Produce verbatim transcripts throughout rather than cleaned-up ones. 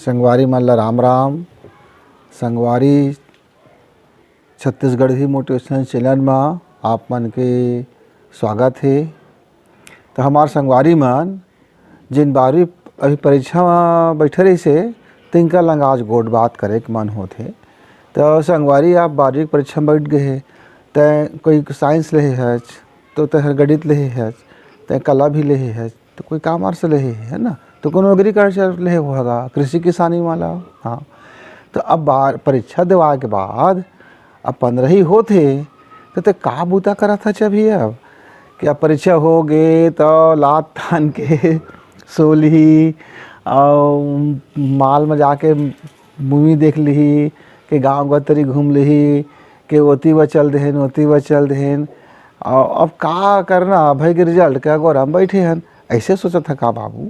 संगवारी मन ला राम राम। संगवारी, छत्तीसगढ़ी मोटिवेशनल चैनल मा आप मन के स्वागत हे। तो हमार संगवारी मन जिन बारहवीं अभी परीक्षा मा बैठे रहिसे, तिनका लंग आज गोठ बात करे के मन होथे। तो संगवारी, आप बारहवीं परीक्षा में बैठ गए हे, तै कोई साइंस लेहे हच, तो तै गणित लेहे हच, तै कला भी लेहे हच, तो कोई कॉमर्स लेहे हे, है ना? तो कोनो एग्रीकल्चर लेहे होगा, कृषि किसानी वाला। हाँ, तो अब बार परीक्षा देवाए के बाद अब पंद्रह ही होथे, तो तै का बूता करत हच अभी? अब क्या परीक्षा हो गे तो लात तान के सो लिही, और माल में जाके मूवी देख लिही, के गांव गतरी घूम लिही, के ओती वा चल देहेन, ओती वा चल देहेन। और अब का करना, भाई के रिजल्ट के अगोरा में बैठे हन, ऐसे सोचत ह का बाबू?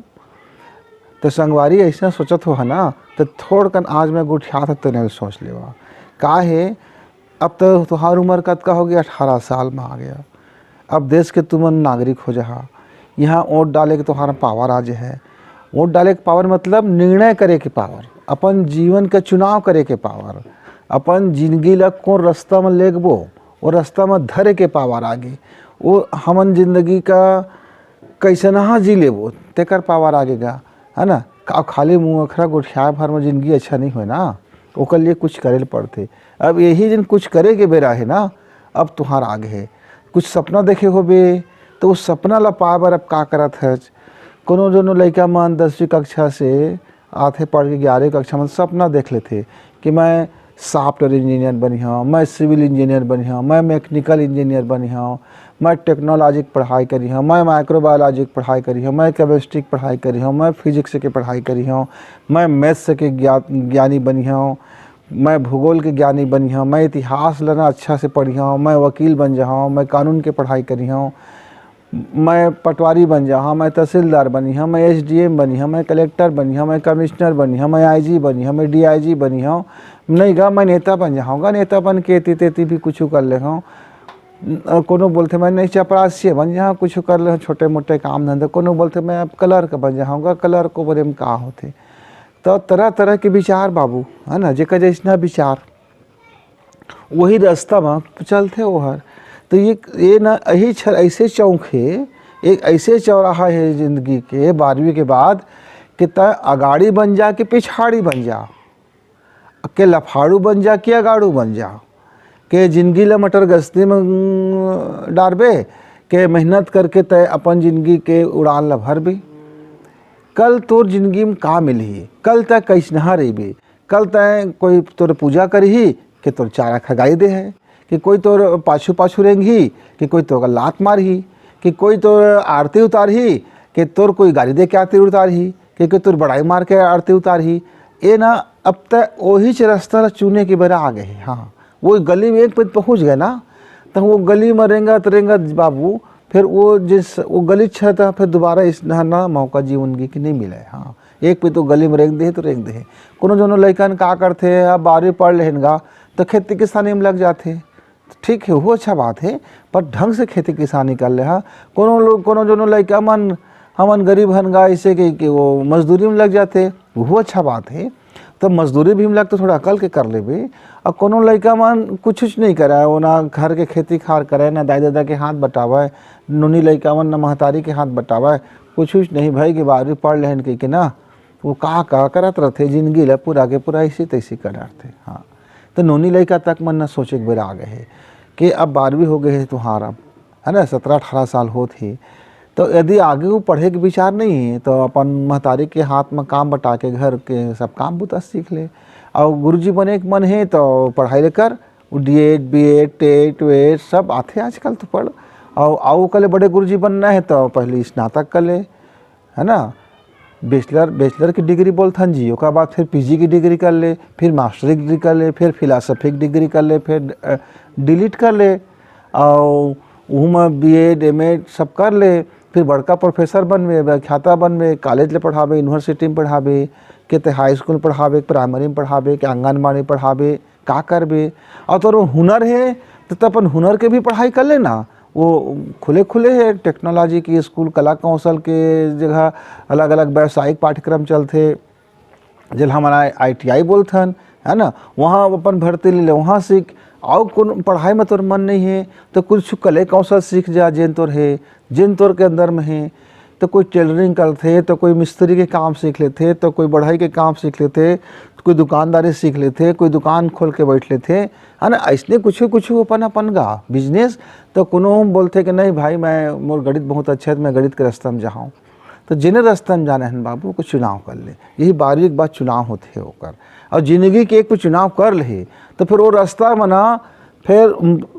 तो संगवारी, ऐसे सोचत हो है ना, तो थोड़कन आज मैं गोठियात ह, तेने सोच लेवा। का हे, अब तो तुहार उम्र कतका हो गया? अठारह साल में आ गया। अब देश के तुमन नागरिक हो जहा, यहाँ वोट डाले के तुहार पावर आ जे है। वोट डाले के पावर मतलब निर्णय करे के पावर, अपन जीवन के चुनाव करे के पावर, अपन जिंदगी ला कौन रास्ता में लेगबो, वो रास्ता में धरे के पावर आगे, वो हमन जिंदगी का कैसनहा जी लेबो, तेकर पावर आगे गा, है ना? का खाली मुंह अखरा गोठियाए भर में जिंदगी अच्छा नहीं होय ना, ओकर लिए कुछ करे ल पड़थे। अब यही दिन कुछ करे के बेरा है ना, अब तुहार आगे है। कुछ सपना देखे होबे, तो उस सपना ला पाए बर अब का करत हच? कोनो जोनो लइका मन दसवीं कक्षा से आथे पढ़ के ग्यारहवीं कक्षा में, सपना देख लेथे कि मैं सॉफ्टवेयर इंजीनियर बनिहौं, मैं सिविल इंजीनियर बनिहौं, मैं मैकेनिकल इंजीनियर बनिहौं, मैं टेक्नोलॉजी के पढ़ाई करिहौं, मैं माइक्रोबायोलॉजी के पढ़ाई करिहौं, मैं केमिस्ट्री के पढ़ाई करिहौं, मैं फिजिक्स के पढ़ाई करिहौं, मैं मैथ्स के ज्ञा-, ज्ञानी बनिहौं, मैं भूगोल के ज्ञानी बनिहौं, मैं इतिहास लना अच्छा से पढ़िहौं, मैं वकील बन जाहौं, मैं कानून के पढ़ाई करिहौं, मैं पटवारी बन जाहौं, मैं तहसीलदार बनिहौं, मैं एसडीएम बनिहौं, मैं कलेक्टर बनिहौं, मैं कमिश्नर बनिहौं, मैं आईजी बनिहौं, मैं डीआईजी बनिहौं। नहीं गा, मैं नेता बन जाहौं गा, नेता बन के एती तेती भी कुछ कर लेहौं। अ, कोनो बोलथे मैं नहीं चपरासी बन जाहौं, कुछ कर लेहौं छोटे मोटे काम धंधे। कोनो बोलथे मैं अब क्लर्क बन जाहौं गा, क्लर्क को बरे में का होथे। तो तरह तरह के विचार बाबू, है ना, जेकर जैसना विचार, वही रास्ता में चलथे ओहर। तो ये, ये ना यही क्षण ऐसे चौंक हे, एक ऐसे चौराहा है जिंदगी के, बारहवीं के बाद, कि तै अगाड़ी बन जा कि पिछाड़ी बन जा, के लफाड़ू बन जा कि अगाड़ू बन जा, के जिंदगी ला मटर गश्ती में, उम, डारबे, के मेहनत करके तै अपन जिंदगी के उड़ान ला भरबे। कल तोर जिंदगी में का मिलही, कल तै कैसनहा रहिबे, कल तै कोई तोर पूजा करही कि तोर चारा खगाई दे है, कि कोई तोर पाछू पाछू रेंगही, कि कोई तोर लात मारही, कि कोई तोर आरती उतारही, कि तोर कोई गारी दे के आरती उतारही, कि कोई तोर बड़ाई मार के आरती उतारही। ए ना, अब तै ओहीच रास्ता ला चुने के बेरा आ गए हे। हाँ, वो गली में एक पे पहुँच गए ना, तो वो गली में रेंगत रेंगत बाबू, फिर वो जिस, वो गली छे त फिर दोबारा अइसनहा मौका जीवन के नहीं मिले। हाँ, एक पे तो गली में रेंग दे तो रेंग दे। कोनो जोनो लइकन का करथे, अब बारहवीं पढ़ लेहन गा, तो खेती किसानी में लग जाथे। ठीक है, वो अच्छा बात है, पर ढंग से खेती किसानी कर ले। हाँ, कोनो लोग, कोनो जोनो लइका मन, हमन गरीब हन गा, ऐसे कि, कि वो मजदूरी में लग जाथे, वो अच्छा बात है। तो मजदूरी भी में लग तो थोड़ा अकल के कर लेबे। और कोनो लइका मन कुछ नहीं करे, वो ना घर के खेती खार करे, ना दाई ददा के हाथ बटावे, नोनी लइका मन ना महतारी के हाथ बटावे, कुछ नहीं, भाई के बारहवीं पढ़ लेहन कह के ना, वो का का करत रहथे, जिंदगी ला पूरा के पूरा ऐसी तैसी कर डारथे। हाँ, तो नोनी लइका तक मन न सोचे के बेरा आ गए हे कि अब बारहवीं हो गए हे तुहार, अब, है ना, सत्रह अठारह साल होत हे, तो यदि आगे वो पढ़े के विचार नहीं है, तो अपन महतारी के हाथ में काम बटा के घर के सब काम बुता सीख ले। और गुरुजी बने के मन है, तो पढ़ाई ले कर, वो डीएड, बीएड, टेट वेट सब आथे आजकल तो पढ़। और, और ओकर ले बड़े गुरुजी बनना है, तो पहले स्नातक कर ले, है ना, बैचलर, बैचलर की डिग्री बोलथन जी, ओकर बाद फिर पीजी की डिग्री कर ले, फिर मास्टर की डिग्री कर ले, फिर फिलासफी की डिग्री कर ले, फिर, अ, डीलिट कर ले, और उहू में बीएड, एमएड सब कर ले, फिर बड़का प्रोफेसर बनबे, व्याख्याता बनबे, कॉलेज ले पढ़ाबे, यूनिवर्सिटी में पढ़ाबे, के ते हाई स्कूल पढ़ाबे, प्राइमरी में पढ़ाबे, के आंगनबाड़ी पढ़ाबे, का करबे? और तोर हुनर है, तो, तो अपन हुनर के भी पढ़ाई कर लेना। वो खुले खुले है, टेक्नोलॉजी की स्कूल, कला कौशल के जगह अलग-अलग व्यावसायिक पाठ्यक्रम चलथे। जेला हमन आई टी आई बोलथन, है ना, वहाँ अपन भर्ती ले ले, वहाँ सीख। अउ कोनो पढ़ाई में तोर मन नहीं है, तो कुछ कले कौशल सीख जा, जेन तोर है, जेन तोर के अंदर में है। तो कोई टेलरिंग करथे, तो कोई मिस्त्री के काम सीख लेथे, तो कोई बढ़ई के काम सीख लेथे, कोई दुकानदारी सीख लेथे, कोई दुकान खोल के बैठ लेथे, है ना। अइसने कुछ कुछ अपन अपन गा बिजनेस। तो कोनो बोलथे कि नहीं भाई, मैं, मोर गणित बहुत अच्छा है, तो मैं गणित के रास्ता में जाहूँ। तो जेने रास्ता में जाना है ना बाबू, ओकर चुनाव कर ले। यही बारहवीं के बाद चुनाव होथे ओकर। अउ जिंदगी के एक पे चुनाव कर लेही, तो फिर वो रास्ता में ना, फिर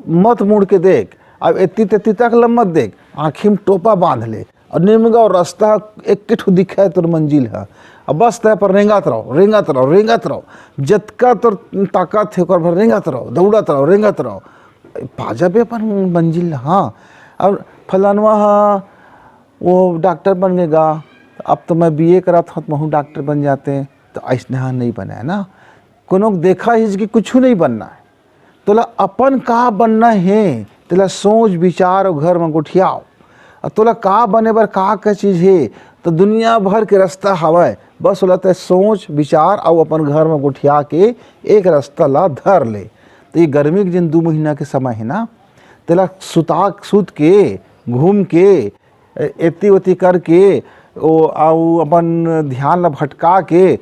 मत मुड़ के देख। अब एती तेती तक ल मत देख, आँखी में टोपा बांध ले। अउ निमगा रास्ता एक ठो दिखे तोर मंजिल ह। अब बस तय पर रेंगत रहो, रेंगत रहो, रेंगत रहो। जतका तोर ताकत है, ओकर भर रेंगत रहो, दौड़त रहो, रेंगत रहो। पा जाबे अपन मंजिल ल। हाँ, अब फलानवा ह, वो डॉक्टर बन गे गा, अब तो मैं बी ए करत हूँ, तो महूँ डॉक्टर बन जाते। तो अइसने ह नहीं बने ना। कोनो के देखा ही कि कुछ नहीं बनना है। तोला अपन का बनना हे, तेला सोच विचार अउ घर म गोठियाव। अउ तोला का बने बर का का चीज हे, तो दुनिया भर के रास्ता हवय, बस ओला तय सोच विचार अउ अपन घर म गोठिया के एक रास्ता ला धर ले। तो ये गर्मी के जिन दू महीना के समय हे ना, तेला सुता, सुत के, घूम के, ए-, एती ओती करके, ओ, अउ अपन ध्यान ला भटका के,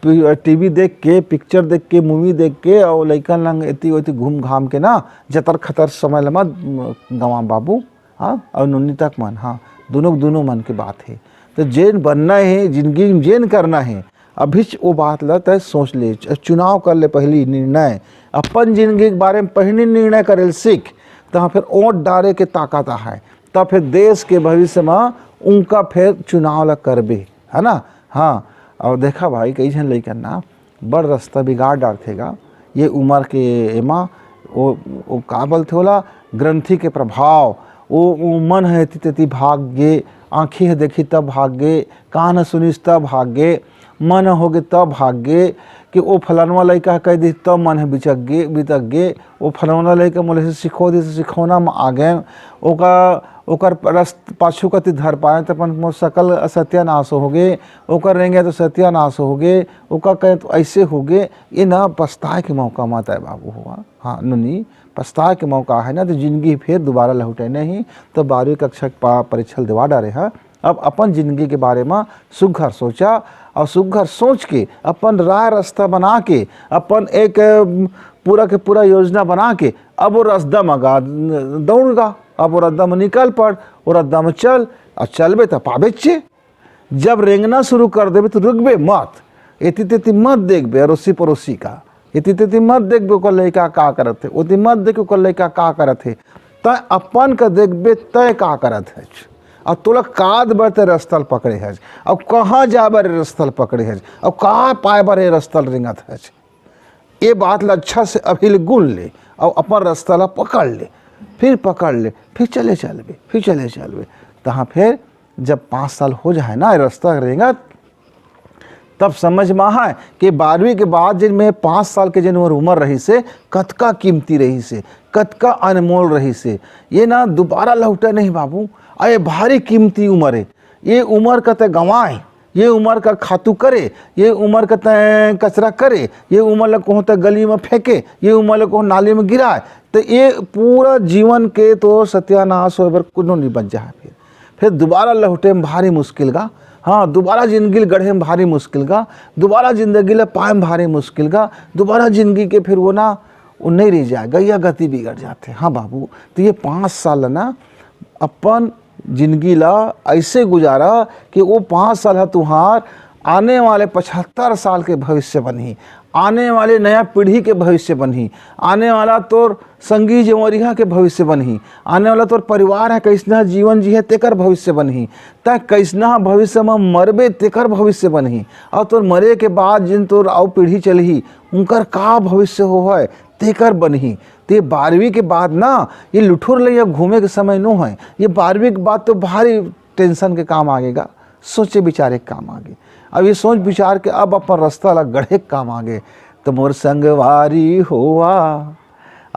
पि-, टीवी देख के, पिक्चर देख के, मूवी देख के, अउ लइकन लंग एती ओती घूम घाम के ना, जतर खतर समय ला मत, म, गंवा बाबू। हाँ, अउ नोनी तक मन, हाँ, दुनों, दुनों मन के बात हे। तो जेन बनना हे, जिंदगी में जेन करना हे, अभिच वो बात ला तय सोच ले, च-, चुनाव कर ले, पहली निर्णय, अपन जिंदगी के बारे में पहली निर्णय करे ल सीख, तहाँ फिर ओट डारे के ताकत आहे। तब फिर देश के भविष्य में उनका फिर चुनाव ला करबे, है ना। हाँ, अउ देखा भाई, कई झन लइकन ना बड़ रास्ता बिगाड़ डारथे गा। ये उमर के एमा, ओ, ओ का बोलथे ओला, ग्रंथि के प्रभाव, ओ, ओ मन ह एती तेती भाग गे, आँखी ह देखी तब भाग गे, कान ह सुनिस तब भाग गे, मन ह होगे तब भाग गे, कि ओ फलनवा लइका ह कह दिस तब मन ह बिचक गे, बितक गे, ओ फलनवा लइका मोला से सिखो दिस, सिखौना म आ गए, ओका, ओकर रस-, पाछू कति धर पाए, त अपन मोर सकल सत्यानाश होगे, ओकर रेंगे तो सत्यानाश होगे, ओका कहे तो ऐसे होगे। ये ना पछताए के मौका मत आए बाबू हुआ। हाँ, नोनी, पछताए के मौका है ना, तो जिंदगी फिर दोबारा लहुटे नहीं। तो बारहवीं कक्षा के पा-, परीक्षा ल देवा डारे हा। अब अपन जिंदगी के बारे में सुघर सोचा, और सुघर सोच के अपन राय रास्ता बना के, अपन एक, अम, पूरा के पूरा योजना बना के अब वो रस्ता में गा-, दौड़ गा, अब वो रस्ता में निकल पड़, वो रस्ता में चल, और चलबे तो पाबेच चे। जब रेंगना शुरू कर देबे तो रुकबे मत, एती तेती मत देखबे अड़ोसी पड़ोसी का, एती तेती मत देखबे ओकर लइका का करत हे, ओती मत देख ओकर लइका का करत हे। तय अपन का देखबे, तय का करत हे, और तोला काद बर ते रस्ता ल पकड़े हस, और कहाँ जाए बर रस्ता ल पकड़े हस, और का पाए बर ये रस्ता ल रेंगत हस। ये बात ल अच्छा से अभी ले गुन ले, और अपन रस्ता ला पकड़ ले, फिर पकड़ ले, फिर चले चलबे, फिर चले चलबे। तहाँ फिर जब पाँच साल हो जाए ना रस्ता रेंगत, तब समझ में आए कि बारहवीं के बाद जिन में पाँच साल के जिन उमर रहिसे, कतका कीमती रहिसे, कतका अनमोल रहिसे। ये ना दोबारा लौटे नहीं बाबू, अरे भारी कीमती उमर है। ये उमर का तय गंवाए, ये उमर का खातू करे, ये उमर का तय कचरा करे, ये उमर ला कहूँ तय गली में फेंके, ये उमर ला कहूँ नाली में गिराए, तो ये पूरा जीवन के तो सत्यानाश होए बर कोनो नहीं बच जाए। फिर, फिर दोबारा लहुटे में भारी मुश्किल गा। हाँ, दोबारा जिंदगी ल गढ़े में भारी मुश्किल गा, दोबारा जिंदगी ला पाए में भारी मुश्किल गा, दोबारा जिंदगी के फिर वो ना, वो नहीं रह जाए, गैया गति बिगड़ जाते। हाँ बाबू, तो ये पाँच साल ना अपन जिंदगी ला ऐसे गुजारा कि वो पाँच साल है तुहार आने वाले पचहत्तर साल के भविष्य बनही, आने वाले नया पीढ़ी के भविष्य बनही, आने वाला तोर संगी जेवरिहा के भविष्य बनही, आने वाला तोर परिवार है कैसना जीवन जी है तेकर भविष्य बनही, तय कैसना भविष्य में मरबे तेकर भविष्य बनही, और तोर मरे के बाद जिन तोर आउ पीढ़ी चलही उनकर का भविष्य हो है तेकर बनही। ते बारहवीं के बाद ना ये लुठुर लैया घूमे के समय नो है। ये बारहवीं के बाद तो भारी टेंशन के काम आगे गा, सोचे विचारे के काम आगे। अब ये सोच विचार के अब अपन रास्ता ला गढ़े के काम आगे। तो मोर संगवारी होवा,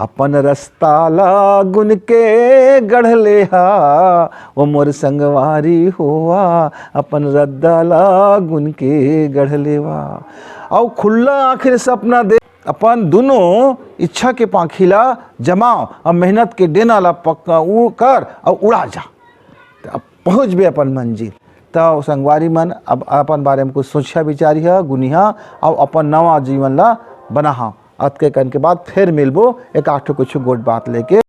अपन रस्ता ला गुन के गढ़ ले हा, वो मोर संगवारी होवा, अपन रद्दा ला गुन के गढ़ लेवा। अउ खुल्ला आँखी ले सपना दे, अपन दुनों इच्छा के पाँखी ला जमाव, अउ मेहनत के डेना ला पक्का उ-, कर अउ उड़ा जा। त अब पहुँचबे अपन मंजिल। त संगवारी मन, अब अपन बारे में कुछ सोचिहा, विचारिहा, गुनिहा, अउ अपन नवा जीवन ला बनाहा। अतके कन के बाद फेर मिलबो एक आठ ठो कुछ गोठ बात लेके।